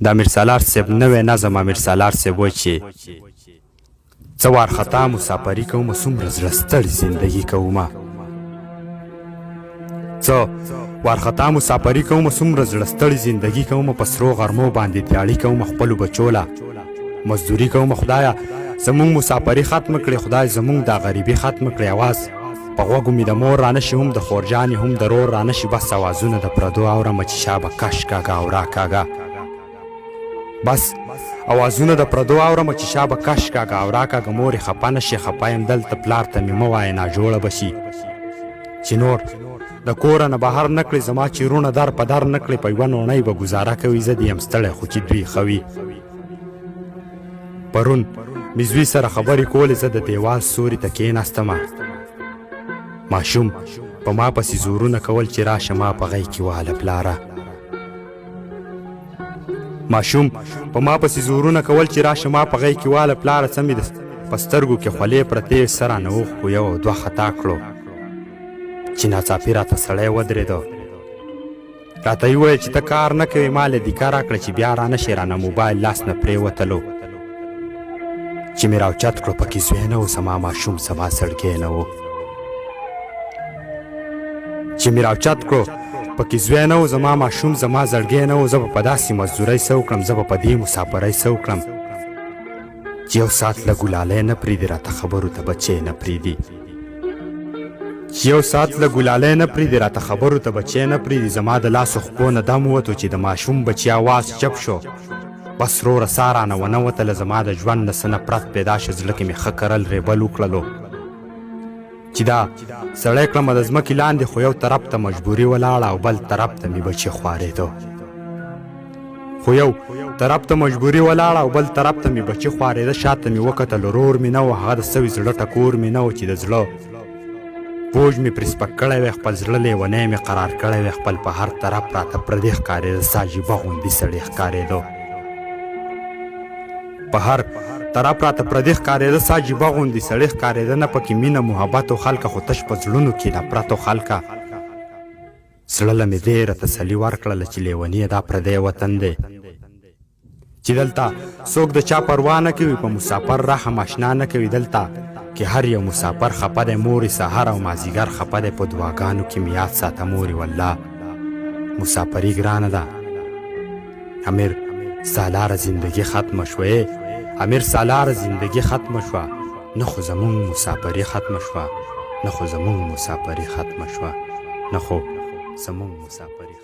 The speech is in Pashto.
د امیر سالار صاحب نوی نظم. امیر سالار صاحب وایي چې څه وارخطا مسافري کومه، څومره زړه ستړې زندګي کومه. څه وارخطا مسافري کومه، څومره زړه ستړې زندګي کومه، په سرو غرمو باندې دیاړي کومه، خپلو بچو له مزدوري کومه. خدایه زمونږ مسافري ختمه کړې، خدای زمونږ دا غریبي ختمه کړې. اواز په غوږو مې د مور رانه شي، هم د خورجانې هم د رور رانه شي، بس اوازونه د پردو اورمه چې شابه کش کاږه او را کاږه. بس اوازونه د پردو اورمه چې شابه کش کاږه او را کاږه. مورې خپه نه شې، خپه یم دلته، پلار ته مې مه وایه ناجوړه به شي. چې نور د کوره نه بهر نه کړې، زما چې وروڼه در په در نه کړې، په یوه نوڼۍ به ګزاره کوي، زه دې یم ستړی خو چې دوی ښه وي. پرون مې زوی سره خبرې کولې، زه د دیوال سوري ته کېناستمه. ماشوم په ما پسې زورونه کول چې راشه ما په غیږ کې واله پلاره. ماشوم په ما پسې زورونه کول چې راشه ما په غیږ کې واله پلاره. څه مې د په سترګو کې خولې پرتې وې، څه رانه اوښکو یو او دوه خطا کړو چې ناڅاپي راته سړی ودرېده، راته یې وویل چې ته کار نه کوې، ما له دیکه راکړه چې بیا رانه شې. رانه موبایل لاس نه پرېوتلو چې مې راوچت کړو، پکې زوی نه و، زما ماشوم زما زړګی نه و. چې مې راوچت کړو، پکې زوی نه و، زما ماشوم زما زړګی نه و. زه به په داسې مزدورۍ څه وکړم، زه به په دې مسافرۍ څه وکړم چې یو ساعت له ګلالۍ نه پرېږدي، راته خبرو ته بچی نه پرېږدي. چې یو ساعت له ګلالۍ نه پرېږدي، راته خبرو ته بچی نه پرېږدي. زما د لاسو خپو نه دم ووتو چې د ماشوم بچي اواز چپ شو. بس وروره ساه رانه ونه وتله، زما د ژوند نه څه نفرت پیدا شو، زړه کې مې ښه کرل ریبل وکړلو چې دا سړی کړم د ځمکې لاندې. خو یو طرف ته مجبوري ولاړه او بل طرف ته مې بچي خوارېده. خو یو طرف ته مجبوري ولاړه او بل طرف ته مې بچي خوارېده. شاته مې وکتل، ورور مې نه و، هغه د سوي زړه ټکور مې نه و چې د زړه بوج مې پرې سپک کړی وی، خپل زړه لیونی مې قرار کړی وی. خپل په هر طرف راته پردی ښکارېده، څه عجیبه غوندي سړی ښکارېده. په هر طرف راته پردی ښکارېده، څه عجیبه غوندي سړی ښکارېده. نه پکې مینه محبت و خلکه، خو تش په زړونو کې نفرت و خلکه. زړه له مې ډېره تسلي ورکړله چې لیونیه دا پردی وطن دی چې دلته څوک د چا پروا نه کوي، په مسافر رحم اشنا نه کوي. دلته کې هر یو مسافر خپه دی، مورې سهار او مازیګر خپه دی. په دعاګانو کې مې یاد ساته مورې، والله مسافري ګرانه ده. امیر سالاره زندگی ختمه شوه، امیر سالاره زندگی ختمه شوه، نه خو زمونږ مسافري ختمه شوه، نه خو زمونږ مسافري ختمه شوه، نه خو زمونږ مسافري.